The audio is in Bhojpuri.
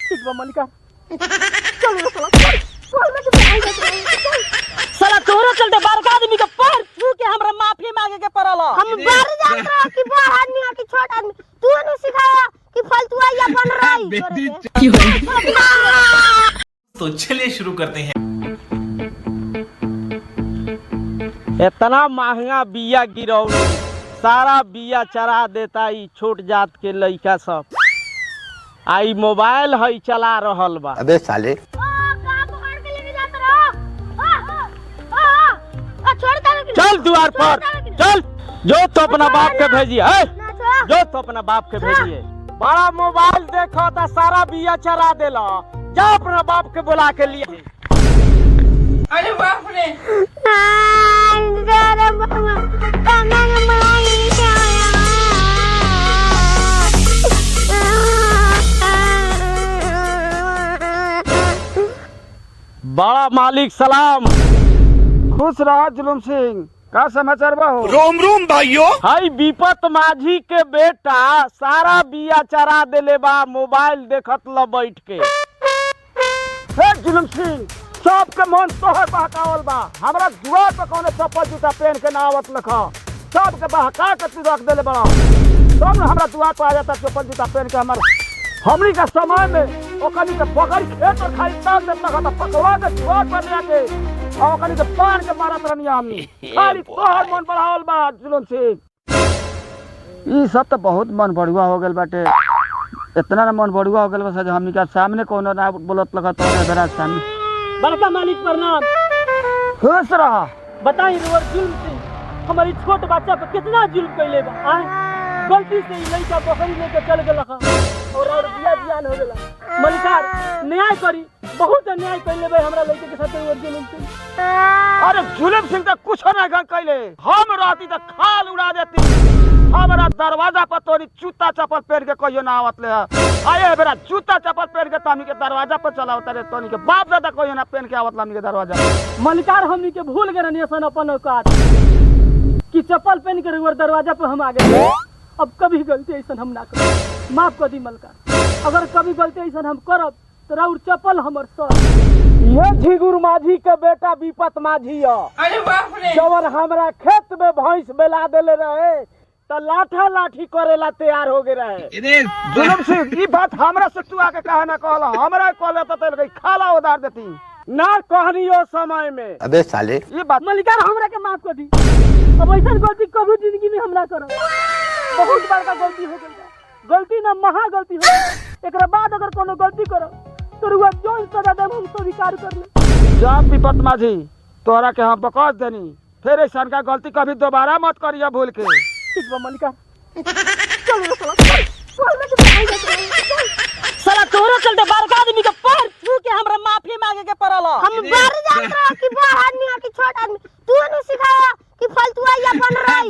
ठीक बा मलिका, चल रे साला, चल, चल लेके भाग जात रहे, चल। साला तोहरे चलते बड़का आदमी के पैर छू के हमरा माफी मांगे के पड़ल। हम बाहर जात रहो कि बड़ आदमी हो कि छोट आदमी, तू नु सिखाया कि फालतू आइया बन रही। तो चलिए शुरू करते हैं। इतना महंगा बिया गिरौली, सारा बिया चरा देता ई छोट जात के लइका सब। आई मोबाइल है चला रहल बा। अबे साले। ओ का पकड़ के लेके जात रहो? आ आ आ, छोड़ तारे कि चल द्वार पर चल, जो तो अपना बाप के भेजिए ए, ना छोड़। जो तो अपना बाप के भेजिए। बड़ा मोबाइल देखो ता सारा बिया चरा देला, जा अपना बाप के बुला के लिए। अरे बाबा काना के मलाई के आया। बड़ा मालिक सलाम। खुश रहा जुलुम सिंह, का समाचार बा हो? रोम रोम भाइयों। हई विपत माझी के बेटा सारा बिया चरा देले बा मोबाइल देखत ल बैठ के। हे जुलुम सिंह, सबके मन तोहर बहकावल बा। हमरा दुआर पर कौनो चप्पल जूता पहन के ना आवत लख, सबके बहका के तू रख देले बड़ा। सब न हमरा दुआर पर आ जाता चप्पल जूता पहन के। हमर हमनी के समय में ओकनी के बकरी खेत और खाली तान देत लखा त पकवा के दुआर पर ले आके और ओकनी के पान के मारत रहनी हमनी। खाली तोहर मन बढ़ावल बा जुलुम सिंह। ई सब तो बहुत मन बढ़ुआ हो गेल बाटे। इतना ना मन बढ़ुआ हो गेल बा जे हमनी के सामने कोनो ना बोलत लगा तो बेरा सामने। बड़का मालिक प्रणाम। खुश रहा। बताई रोवर जुल्म से हमारी छोट बच्चा पर कितना जुल्म कैले बा। आए गलती से ई लइका बकरी लेके चल गेल हा और बिया बियान हो गेला। मलिकार न्याय करी, बहुत अन्याय कैले बा हमरा लइके के साथ रोवर जुल्म से। अरे जुलुम सिंह तो कुछ ना गन कैले, हम रहती तो खाल उड़ा देती। हमरा दरवाजा पर तोरी जूता चप्पल पहन के कहियो ना आवत ले। आए बेरा जूता चप्पल पहन के तमी के दरवाजा पर चलावत रे, तोनी के बाप दादा कहियो ना पहन के आवत ला हमनी के दरवाजा। मलिकार हमनी के भूल गए रहनी सन अपन औकात कि चप्पल पहन के रोवर दरवाजा पर हम आ गए। अब कभी गलती ऐसा हम ना करब, माफ कर दी मलकार। अगर कभी गलती ऐसा हम करब तो राउर चप्पल हमर सर। ये झिगुर माझी के बेटा विपत माझी ह, जवन हमरा खेत में भैंस बेला देले रहे त लाठा लाठी करेला तैयार हो गए रहे। जुलुम सिंह ई बात हमरा से तू आके काहे ना कहला? हमरा कहले त तेल खाला उधार देती। ना कहनी ओ समय में। अबे साले। ई बात मलिकार हमरा के माफ कर दी, अब ऐसा गलती कभी जिंदगी में हम ना करब। बहुत बड़का गलती हो गई, गलती ना महा गलती हो गई। एकरा बाद अगर कोनो गलती करब तो रुआ जौन सजा देब हम स्वीकार कर ले। जा विपत माझी, तोहरा के हम बकस देनी, फिर ऐसा का गलती कभी दोबारा मत करिया भूल के। ठीक बा मलिकार, चल रे साला, चल, चल लेके भाग जात रहे, चल। साला तोहरे चलते बड़का आदमी के पैर छू के हमरा माफी मांगे के पड़ल। हम बाहर जात रहो कि बड़ आदमी हो कि छोट आदमी, तू नु सिखाया कि फालतू आइया बन रही।